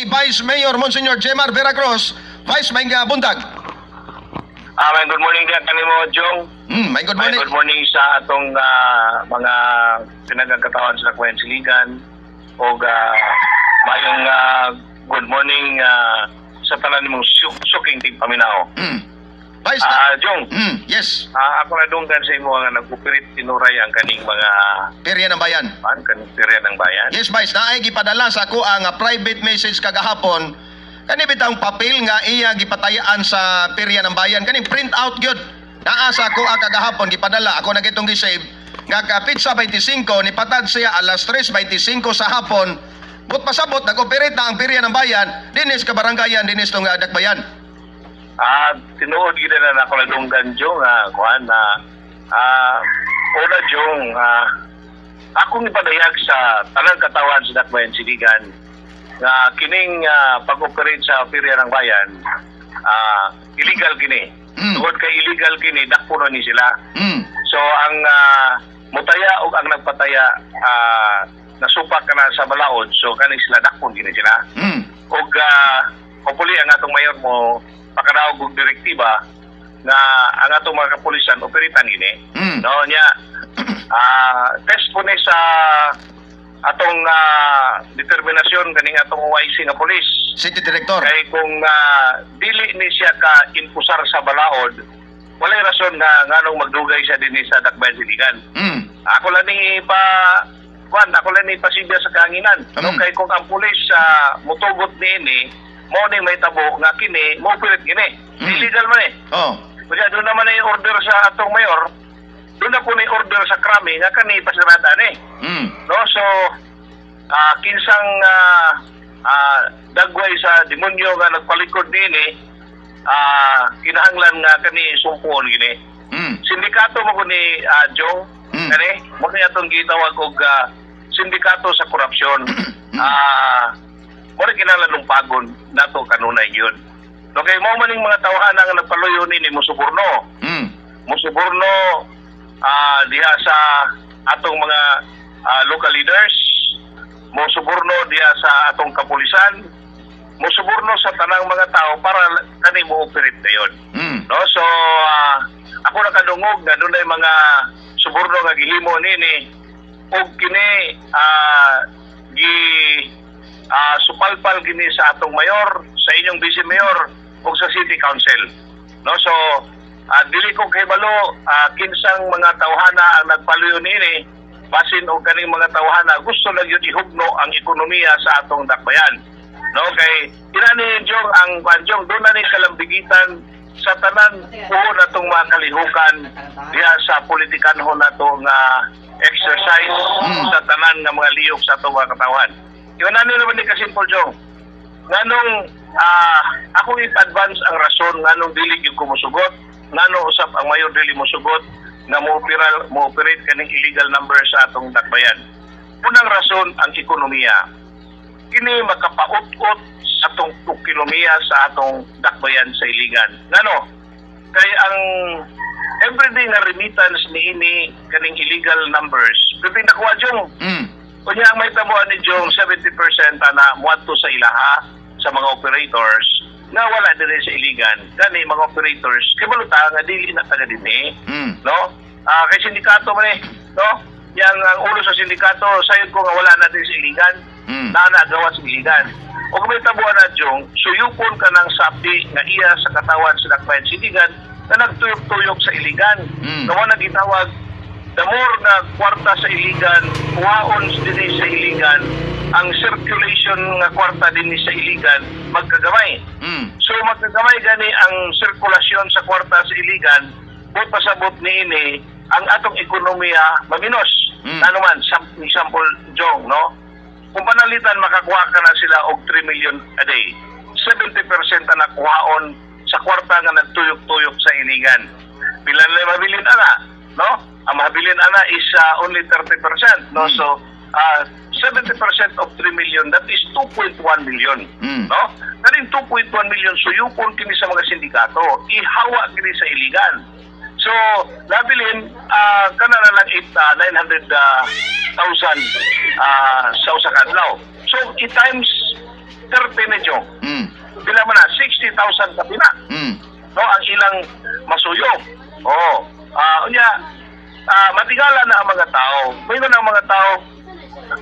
Si Vice Mayor Monsignor Jemar Veracruz. Vice, may buntag. May good morning diyan kanimo, Jong. May good May morning. Good morning sa atong mga pinagkakatawan sa Dakbayan Siligan og mayong good morning sa tanan nimong suking tigpaminaw. Vice, Jong, yes. Ako na dunggan sa imo nga nag-operate tinuray ang kaning mga Perya ng Bayan. An kaning perya ng bayan. Yes, Vice, naay gipadala sa ako ang private message kagahapon. Kani bitang papel nga iya gipatayaan sa Perya ng Bayan, kaning print out gyud. Naa sa ako ang kagahapon gipadala, ako na gitong gi-save nga ka petsa 25 ni patad siya alas 3:25 sa hapon. But pasabot nag-operate na ang Perya ng Bayan dinis kabaranggayan dinis tong Dakbayan. Tinuod gid na ako nadunggan, Jong, kuan na una, Jong, akong ipadayag sa tanang katawan sa Dakbayan Siligan nga kining pag-operate sa Perya ng Bayan, illegal kini. Tungod kay illegal kini, dakpo na ni sila. So ang mutaya og ang nagpataya, nasupak ka na sa balaod, so kani sila dakpon kini sila. Og hopefully ang atong mayor mo pakadaog og direktiba nga ang atong mga kapulisan operitan gini. No nya test po ni sa atong determinasyon kaning atong OIC nga pulis. City Director. Kay kung dili ni siya ka impusar sa balaod, walay rason nga nganong magdugay siya dinhi sa Dakbayan Siligan. Ako lang ni ipa kuan, ako lang ni ipasibya sa kahanginan. No, kay kung ang pulis sa mutugot niini, mao ning may tabo nga kini mo operate kini. Illegal man eh. Kaya doon naman ay order sa atong mayor, doon na po na order sa krami nga kani pasirada ni. No, so kinsang dagway sa demonyo nga nagpalikod niini, kinahanglan nga kani sumpuon gini. Sindikato mo ko ni Jong, kani mo ni atong gitawag og sindikato sa korupsyon. Mo ni kinahanglan lumpagon nato kanunay gyud. No, kay mao man ning mga tawhana nga nagpaluyo nini mosuborno. Mosuborno diha sa atong mga local leaders, mosuborno diha sa atong kapulisan, mosuborno sa tanang mga tao para kani mo operate dayon. No, so ako nakadungog nga dunay mga suborno nga gihimo nini og kini gi supalpal kini sa atong mayor, sa inyong vice mayor ug sa city council. No, so dili ko kahibalo kinsang mga tawhana ang nagpaluyo niini, basin og kaning mga tawhana gusto lang yun ihugno ang ekonomiya sa atong Dakbayan. No, kay inani, Jong, ang kanjong doon na ni kalambigitan sa tanan puhon natong mga kalihukan diha sa politikanhon nato nga exercise sa tanan nga mga lihok sa atong mga katawan. Yun ano naman ni kasimple, Jong. Nganong ako i-advance ang rason nganong dili gyud ko mosugot, nganong usap ang mayor dili mosugot nga mo operate kaning illegal number sa atong Dakbayan. Unang rason, ang ekonomiya. Kini makapaut-ut sa atong ekonomiya sa atong Dakbayan sa Iligan. Ngano? Kay ang everyday nga remittance niini kaning illegal numbers, pwede nakuha, Jong. Kunya ang may tabuan ni Jong, 70% ana muadto sa ilaha sa mga operators nga wala dinhi sa Iligan. Gani mga operators kay baluta nga dili na taga dinhi. No? Kay sindikato man eh, no? Yang ang ulo sa sindikato sayod ko nga wala na din sa Iligan. Na nagawa sa Iligan. O kung may tabuan na, Jong, suyupon ka ng sapi nga iya sa katawan sa Dakbayan Siligan na nagtuyok-tuyok sa Iligan. Na wala gitawag, the more nga kwarta sa Iligan, kuhaon dinhi sa Iligan, ang circulation nga kwarta dinhi sa Iligan, magkagamay. So magkagamay gani ang sirkulasyon sa kwarta sa Iligan, but pasabot niini ang atong ekonomiya maminos. Ano man, example, Jong, no? Kung panalitan makakuha ka na sila og 3 million a day, 70% na nakuhaon sa kwarta nga nagtuyok-tuyok sa Iligan. Pila na mabilin ana, no? Ang mabilin ana is only 30%, no? So, 70% of 3 million, that is 2.1 million, no? Kaning 2.1 million suyupon kini sa mga sindikato, ihawa kini sa Iligan. So, nabilin kana na lang 8 900,000 sa usa ka adlaw. So, i-times 30 Kapin ni Jong. Pila man na? 60,000 kapina. No, ang ilang masuyop. Oo. Unya, matigala na ang mga tao. Mayroon ang mga tao,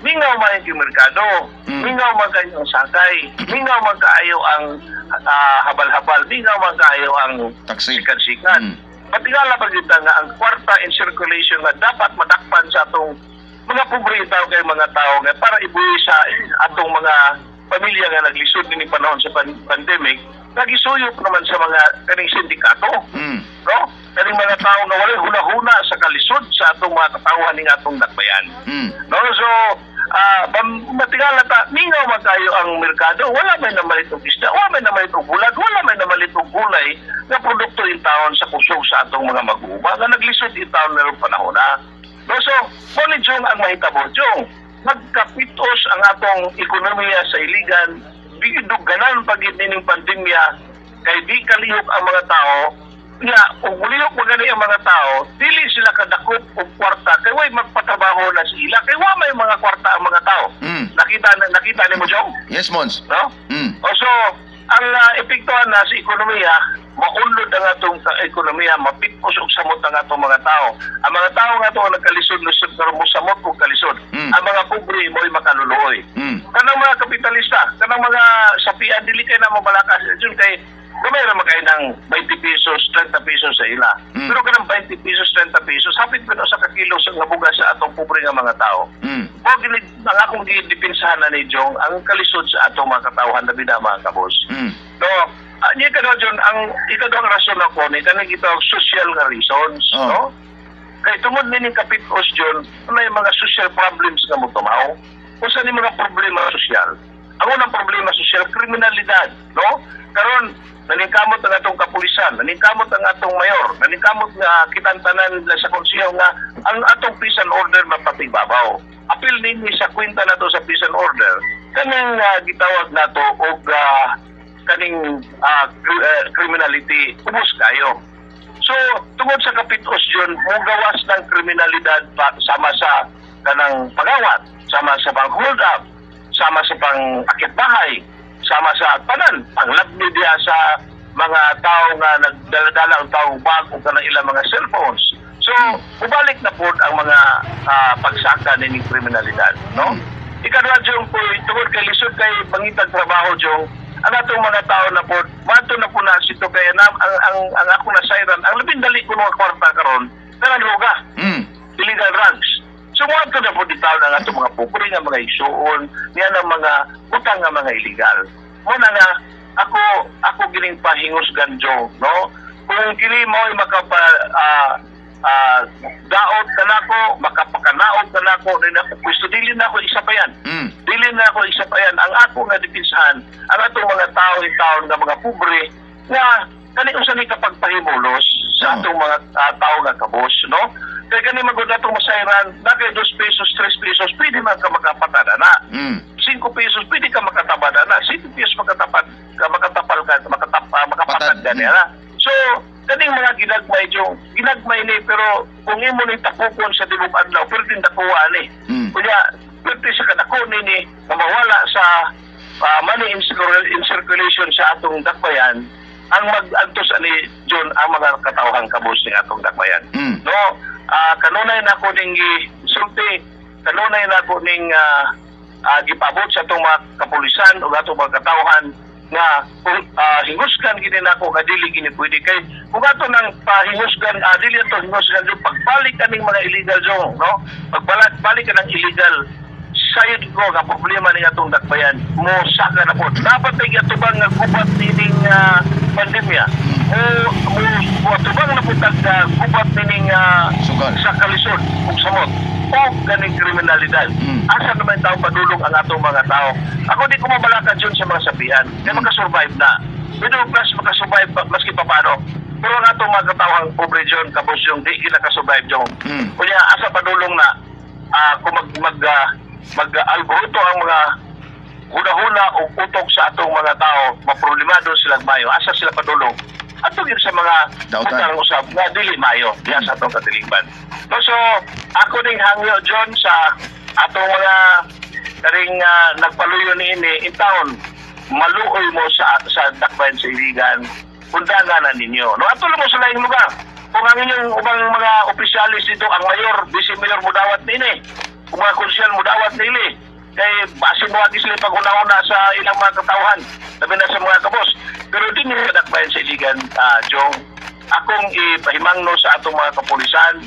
mingaw man yung merkado, mingaw man kayo ang sakay, mingaw man kaayo ang habal-habal, mingaw man kaayo ang sikan-sikan. Matigala pa kita nga ang kwarta in circulation nga dapat madakpan sa atong mga pobre tao kay mga tao nga para ibuhi sa atong mga pamilya nga naglisod ni panahon sa pandemic, nagisuyop naman sa mga kaning sindikato. No? Kaning mga tao nga walay huna-huna sa kalisod sa atong mga katawhan ning atong dakbayan. No? So, matigala ta, mingaw man kayo ang merkado, wala may namalit og isda, wala may namalit og bulag, wala may namalit og gulay nga produkto in taon sa kusog sa atong mga mag-uuba nga naglisod in taon merong panahon na. No? So, mo ni Jong ang mahitabo, Jong, magkapitos ang atong ekonomiya sa iligan, biduganan pagid nining pandemya kay di kalihok ang mga tao nga ug mulihok magani ang mga tao, dili sila kadakop og kwarta kay way magpatrabaho na sila kay wa may mga kwarta ang mga tao. Nakita nimo, Jong? Yes, Mons. No? O so ang epektuhan na sa ekonomiya, maunlod ang atong ekonomiya, mapit-os og samot ang atong mga tao. Ang mga tao nga ato nagkalisod-lisod pero mosamot og kalisod. Ang mga pobre mo'y makaluluoy. Kanang mga kapitalista, kanang mga sapian, dili kay na mabalakas yun kay gamay ra makay ng 20 pesos, 30 pesos sa ila. Pero kanang 20 pesos, 30 pesos, hapit pa sa kakilo sa nga bugas sa atong pobre nga mga tao. Mo gini ang akong gidipinsahan na ni Jong ang kalisod sa atong mga katawhan labi na mga kabos. No, niya ka John, ang ikaduhang rason ako ni kanang gitawag social nga reasons, no? Kay tungod nining kapitos, John, may mga social problems nga motumaw. Usa ni mga problema sosyal. Ang unang problema sosyal, kriminalidad, no? Karon naningkamot ang atong kapulisan, naningkamot ang atong mayor, naningkamot nga kitang tanan sa konseho nga ang atong peace and order mapatibabaw. Apil ninyo sa kwenta nato sa peace and order, kaning gitawag nato og kaning criminality ubos kayo. So tungod sa kapitos, John, mugawas ng kriminalidad pa, sama sa kanang pagawat, sama sa pang hold up, sama sa pang akit bahay, sama sa tanan, panglabni diha sa mga tao nga nagdala-dala ang taong bag o kanang ilang mga cellphones. So, ubalik na po ang mga pagsaka nining kriminalidad, no? Ikaduha, Jong, po, tungod kay lisod kay pangitag trabaho, Jong, ang atong mga tao na po, mato na po na sito kaya na, ang ako na sayran, ang labing dali ko mga kwarta karon, kanang droga, illegal drugs. So, mato na po di tao ng atong mga pobre nga mga isuon, niya ng mga utang nga mga illegal. Muna nga, ako gining pahingusgan, Jong, no? Kung kini mo ay makapa daot ka nako, makapakanaot ka nako, pwesto dili na ako isa pa yan. Dili na ako isa pa yan. Ang ako nga dipinsahan, ang atong mga tao in taon nga mga pobre, nga kani usa ni kapagpahimulos sa atong mga tao nga kabos, no? Kaya kani magud atong masayran, na kay 2 pesos, 3 pesos, pwede man ka makapatada na. 5 pesos, pwede ka makatabada na. 7 pesos makatapad ka, makatapal ka, makapatad ka niya na. So, kaning mga ginagmay, Jong, ginagmay ni, pero kung imo ni takukon sa tibok adlaw, pero din dakuha ni. Kunya, pwede sa kadako ni na mawala sa money in circulation sa atong dakbayan, ang mag-antos ani John ang mga katawhang kabus ng atong dakbayan. No, kanunay na ko ning gisulti, kanunay na ko ning gipabot sa atong mga kapulisan o atong mga katawhan nga hingusgan gini nako nga dili gini pwede kay kung ato nang pahingusgan dili ato hingusgan yung pagbalik kaning mga illegal, Jong, no? Pagbalik balik ka ng illegal, sayod ko nga problema ning atong dakbayan mo saka na po. Dapat ay atubang nga gubat nining pandemya o atubang na putag gubat nining sa kalisod ug samot o ganing kriminalidad. Asa naman tao padulong ang atong mga tao? Ako di ko mabalakad yun sa mga sabihan. Kaya makasurvive na. Middle class makasurvive maski pa paano. Pero ang atong mga katawang pobre, John, kapos yung di kinakasurvive, John. Kunya asa padulong na kung mag-alboroto ang mga huna-huna o utok sa atong mga tao, maproblemado silang mayo. Asa sila padulong? Ato yun sa mga butang usab nga dili mayo diya sa atong katilingban. No, so ako ning hangyo, John, sa atong mga karing nagpaluyo niini in town. Maluoy mo sa Dakbayan sa Iligan, undangan na ninyo. No, ato lang mo sa laing lugar. Kung ang inyong ubang mga opisyalis dito, ang mayor, vice mayor mudawat nini, kung mga konsyal mudawat nili, kay base mo agi sila pag-una-una sa ilang mga katawhan, labi na sa mga kabos. Pero din sa Dakbayan sa Iligan, Jong, akong ipahimangno sa atong mga kapulisan,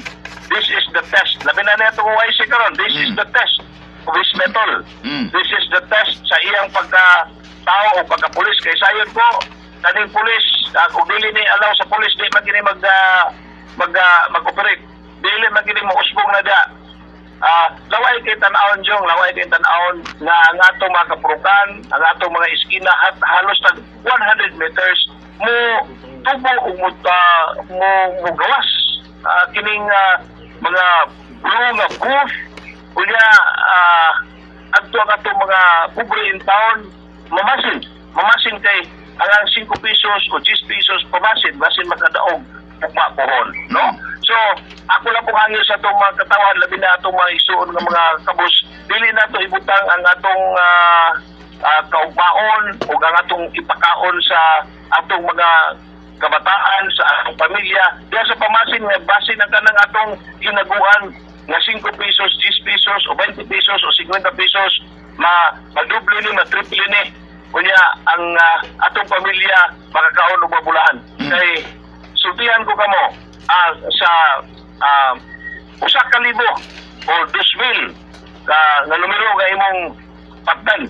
this is the test. Labi na niya itong OIC karon, this is the test of his mettle. This is the test sa iyang pagka-tao o pagka-pulis. Kay sayon ko, kaning pulis, kung dili ni allow sa pulis, di man kini mag-operate. Dili man kini mousbong na da. Laway kay tan-awon, Jong, laway kay tan-awon nga ang atong mga kaprukan, ang atong mga iskina halos tag 100 meters mo tubo ug mo gawas kining mga blue nga booth. Unya adto ang atong mga pobre in town mamasin kay ang 5 pesos o 10 pesos pamasin basin makadaog ugma pohon, no? So ako lang pong hangyo sa atong mga katawan, labi na atong mga igsuon nga mga kabus, dili nato ibutang ang atong kaugmaon o ang atong ipakaon sa atong mga kabataan, sa atong pamilya diya sa pamasin nga basin ang kanang atong hinaguan nga 5 pesos, 10 pesos o 20 pesos o 50 pesos, madoble ni, matriple ni. Kunya ang atong pamilya makakaon og mabulahan. Kay sultihan ko kamo sa 1,000 o 2,000 nga numero nga imong patdan,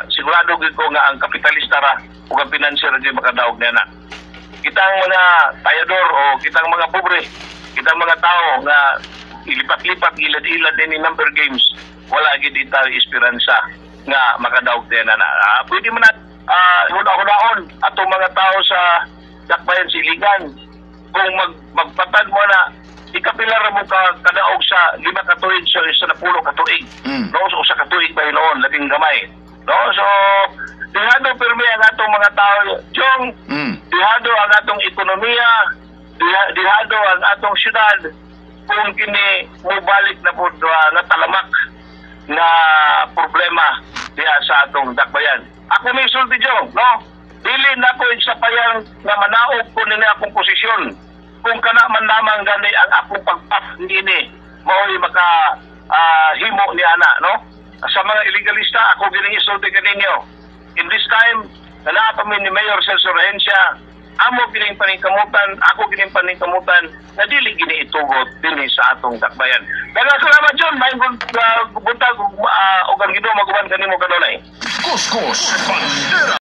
sigurado gyud ko nga ang kapitalista ra ug ang financier gyud makadaog niya na. Kitang mga tayador o kitang mga pobre, kitang mga tao nga ilipat-lipat, ilad-ilad ni number games, wala gyud itaw esperansa nga makadaog din na. Pwede man na huna-hunaon atong mga tao sa Dakbayan sa Iligan. Kung magpatad mo na, ikapilar mo ka kadaog sa 5 ka tuig sa 10 ka tuig. No, so usa ka tuig ba hinuon, labing gamay. No, so dihado pirmi ang atong mga tao, Jong. Dihado ang atong ekonomiya, dihado ang atong syudad kung kini mobalik na po nga talamak na problema diha sa atong dakbayan. Ako may sulti, Jong, no? Dili na ko sa payang nga manaog ko nini akong posisyon. Kung kana man lamang gani ang akong pagpap niini, mao'y maka himo ni ana, no? Sa mga illegalista, ako gining isulti kaninyo. In this time, na naa pa mi ni Mayor Celso Regencia, amo gining paningkamutan, ako gining paningkamutan na dili gini itugot dinhi sa atong dakbayan. Daghang salamat, John. Maayong buntag ug ang Ginoo maguban kanimo kanunay. Kuskus Bandera.